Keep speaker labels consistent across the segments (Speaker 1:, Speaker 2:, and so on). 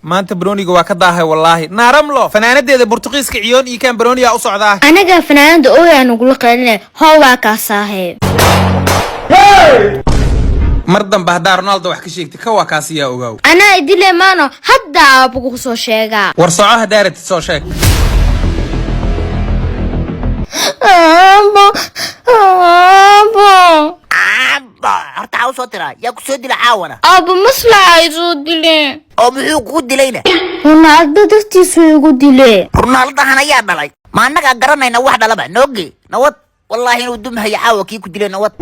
Speaker 1: Maanta barooniga waa ka daahay wallaahi. Naaramlo fanaanadeeda Burtuqiiska ciyoon iyo kan barooniga u socdaa.
Speaker 2: Anaga fanaanada ooyaa nagula qaylinay, hoo waa kaasaahe.
Speaker 1: Mar dambe haddaa Ronaldo wax ka sheegtay, ka waa kaasiyaa, ogaaw.
Speaker 2: Anaa idile maano hadda aabugu soo sheegaa.
Speaker 1: War soco, haddaa rabtid soo sheeg.
Speaker 2: Aabo, aabo.
Speaker 3: Aabba, horta xaa u soo tiraa? Yaa ku soo dila caawana?
Speaker 2: Aabo, maslaxa ay soo dileen.
Speaker 3: Oo muxuu kuu dilayna?
Speaker 2: Ronaldo dartiisu igu dile.
Speaker 3: Ronaldahan ayaa dhalay? Ma annagaa garanayna wax dhalaba? Nooge nawad, wallaahi inuu dumhayo caawa kii ku dilay. Nawad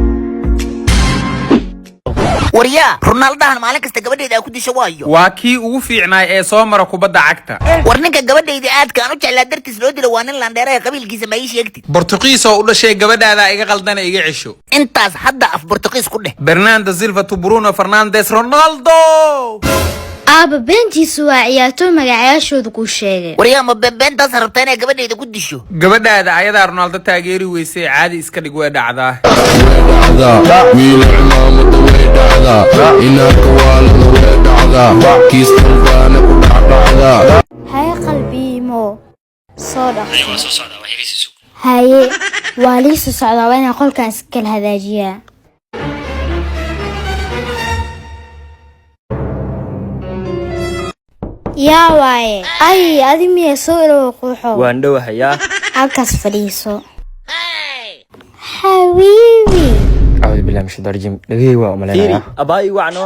Speaker 3: waryaa, Ronaldahan maalin kasta gabadheeda aa ku disho waayo.
Speaker 1: Waa kii ugu fiicnaay ee soo mara kubadda cagta.
Speaker 3: War ninka gabadhayda aadka aan u jeclaa dartiis loo dilo waa nin landheeraha, qabiilkiisa ma ii sheegtid?
Speaker 1: Bortuqiis oo u dhashay. Gabadhaada iga qaldana, iga cesho.
Speaker 3: Intaas hadda af Bortuqiis ku dheh.
Speaker 1: Bernardo Silva to Bruno Fernandes, Ronaldo.
Speaker 2: Aaba, beentiisu waa ciyaartooy magacayaashooda kuu sheegay.
Speaker 3: Waryaa, ma beenbeentaas rabtaa inay gabadhayda ku disho?
Speaker 1: Gabadhaada ayadaa Ronaldo taageeri weysay. Caadi iska dhig, way dhacdaa.
Speaker 4: Dhacdaa wiil cimaamada, way dhacdaa inaadka waalana, way dhacdaa kiistalbaana ku dhacdhacdaa.
Speaker 2: Haye qalbiimo, soo dhaqso. Haye, waa lii soo socdaa. Waa inaan qolkan iska kala hagaajiyaa. Yaa waaye? Ay, adi miya? Soo ilow quuxo.
Speaker 5: Waan dhowahayaa.
Speaker 2: Halkaas fadhiiso, xabiibi.
Speaker 5: Acuudu billahi min shaytaan rajiim. Dhagahey waa
Speaker 6: Fiiri.
Speaker 5: umalaynayaa.
Speaker 6: Abaa ii wacno.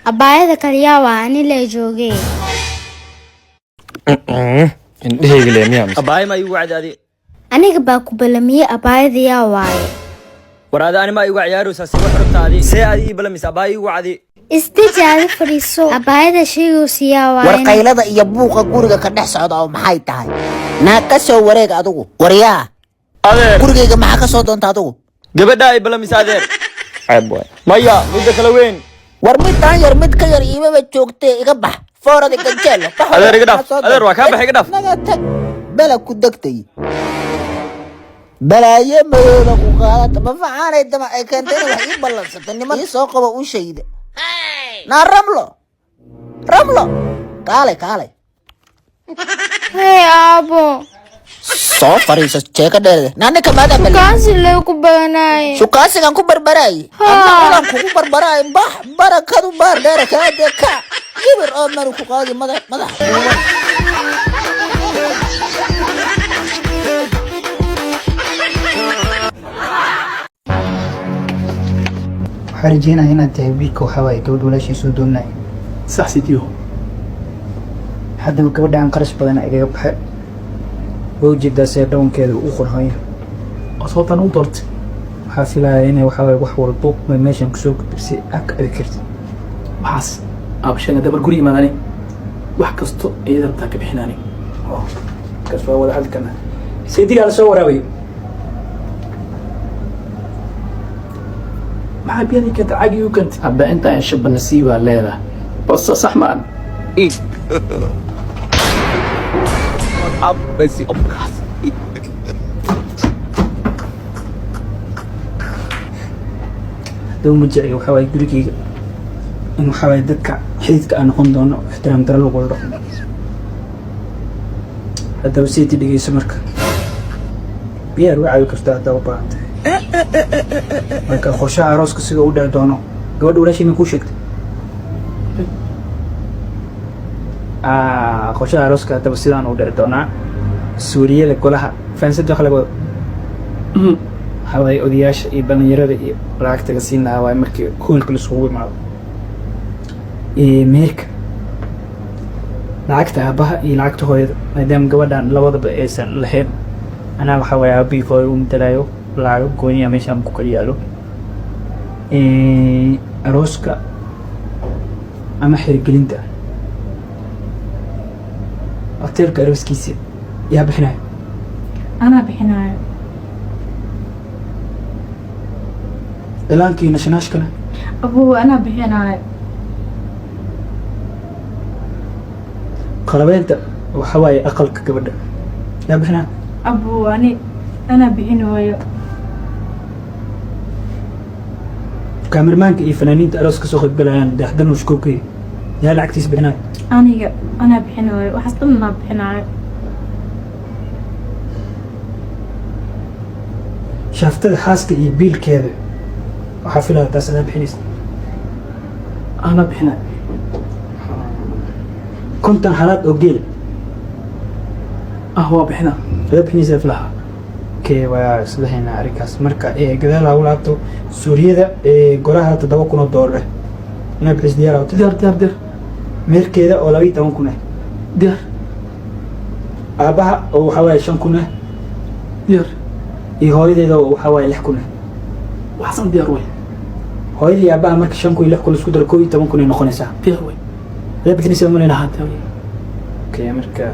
Speaker 2: Abaayada kale yaa waa? Ani lee joogee.
Speaker 5: Indhahayga le miyaa mise?
Speaker 6: Abaay, ma ii wacdi adi?
Speaker 2: Aniga baa ku balamiyey. Abaayada yaa waaye?
Speaker 6: War adi ani ma igu ciyaaraysaa? See wax rabtaa adi? See adi ii balamis? Abaa ii wacdi.
Speaker 2: Isdeji, adi fadhiiso. Abaayada sheegaysa yaa
Speaker 3: War
Speaker 2: waaye?
Speaker 3: Qaylada iyo buuqa guriga ka dhex socda oo maxay tahay? Naa ka soo wareeg adigu. Waryaa!
Speaker 6: Adeer.
Speaker 3: Gurigayga maxaa ka soo doonta adigu?
Speaker 6: Gabadha ay balamis, adeer.
Speaker 5: Ceeb waay.
Speaker 6: Maya, midda kale weyn.
Speaker 3: War midaan yar, mid ka yar iimaba joogtee, iga bax foorada ganjeelo. Bax.
Speaker 6: Adeer, iga dhaaf.
Speaker 3: Maxaa soo
Speaker 6: Adeer, waa kaa
Speaker 3: doonta?
Speaker 6: baxay, iga dhaaf.
Speaker 3: Naga tag, bela ku degtay, balaaye madooda ku qaadata. Ma facaanay dama ay keentay inay wax ii ballansato? Niman ii soo qabo u shayda. Naa Ramlo, Ramlo, kaalay, kaalay.
Speaker 2: Hey aabo.
Speaker 3: Soo fariiso, jeeka dheerde. Naa ninka maadaa ballan?
Speaker 2: Shukaansi lee ku badanaaye.
Speaker 3: Shukaansigan ku barbaraay anna ulan kugu barbaraay. Bax, barakadu baar dheera kaade ka gibir oo mari ku qaadi madax madax duuban.
Speaker 7: Waxaan rajeynayaa inaad tahay wiilka waxaa waaye gabadh walaashii soo doonaya.
Speaker 8: Sax sidiyo.
Speaker 7: Haddaba gabadha aan qarash badan igaga baxay, waa ujeedaa see dhawankeeda uu qurxoon yahay.
Speaker 8: Oo sababtaan u doortay.
Speaker 7: Waxaa filayaa inay waxaa waaye wax walbo way meeshan kusoo gudbisay aad ka abi kartid.
Speaker 8: Waxaas aabasheena dabar guri imaadani, wax kasto iyada rabtaa ka bixinaani.
Speaker 7: Kaas waa wada hadli karnaa. Saydigaa la soo waraabayo.
Speaker 8: Maxaa biyadii keentay? Caagii u keentay hadda intaa hesho nasiibaa leedahay, bas sax ma an.
Speaker 7: Haddaba ma jecli waxaa waaye gurigeyga in waxaa waaye dadka xididka aan noqon doono ixtiraam daro lagula dhaqmo. Haddaba saydi, dhegeyso, marka biyaar way caawi kartaa haddaa u baahan tahay. Marka qorshaha arooska sida u dhici doono, gabadha walaashii ma kuu sheegtay? Ah, qorshaha arooska haddaba sidaan u dhici doonaa. Suuriyada golaha fahansada waxa laga wado waxaa waaye odayaasha iyo dhalinyarada iyo lacagta la siin lahaa waaye markii hoolka laisugu imaado. Ee, meherka, lacagta aabaha iyo lacagta hooyada, maadaama gabadhan labadaba aysan lahayn, anaa waxaa waaye aabihii hooyo u matalayo, lacago gooniya meeshaan ku kala yaalo. Ee, arooska ama xirigelinta hoteelka arooskiisa yaa bixinayo?
Speaker 9: Anaa bixinayo.
Speaker 7: Cilaankii nashnaashkana?
Speaker 9: Abuu, anaa bixinayo.
Speaker 7: Qalabeynta waxaa waaye aqalka gabadha yaa bixinayo?
Speaker 9: Abuu, ani anaa bixinayo.
Speaker 7: Kaamirmaanka iyo fanaaniinta aroos kasoo qaybgalayaan dayaxdan mushkookaya? Yaa lacagtiis bixinayo?
Speaker 9: Aniga anaa bixinaayo, waxaas dhan anaa bixinaayo.
Speaker 7: Shaaftada xaaska iyo biilkeeda waxaa filaya taas adaa bixinaysa.
Speaker 8: Anaa bixinaayo.
Speaker 7: 50 halaad oo geel
Speaker 8: ah waa bixinaa.
Speaker 7: Adaa bixinaysa filaha. Okay, waa islahaynaa arrinkaas. Marka gadaal ha u laabto suuriyada goraha 7,000 oo doolar ah inaa bixis diyaar ah.
Speaker 8: Diyaar, diyaar, diyaar.
Speaker 7: Meherkeeda oo 12,000 ah.
Speaker 8: Diyaar.
Speaker 7: Aabbaha oo waxaa waaye 5,000 ah.
Speaker 8: Diyaar.
Speaker 7: Iyo hooyadeeda oo waxaa waaye 6,000 ah.
Speaker 8: Waxaasna diyaar way.
Speaker 7: Hooyada iyo aabbaha marka 5,000 iyo 6,000 isku daro 11,000 ay noqonaysaa.
Speaker 8: Diyaar way.
Speaker 7: Adaa bixinaysaa maleyna.
Speaker 8: Ah, diyaar way.
Speaker 7: Okay, marka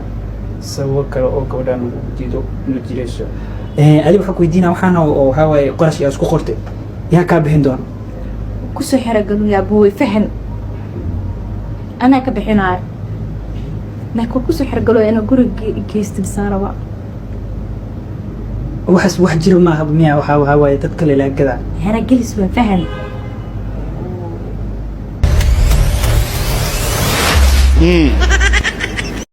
Speaker 7: sababo kale oo gabadhaan lagu diido ma jirayso. Adiga waxaa ku weydiinaa waxaana oo waxaa waaye qarash yaa isku qortay, yaa kaa bixin doona?
Speaker 9: Kusoo xeragelin abuwe, fahan, anaa ka bixinaayo, laakiin kusoo xergalo inaa guriga geysto bisaan rabaa.
Speaker 7: Waxaas wax jira maaha miya? Waxaa waaye dad kale laa gadaa.
Speaker 9: Xeragelis waa, fahan.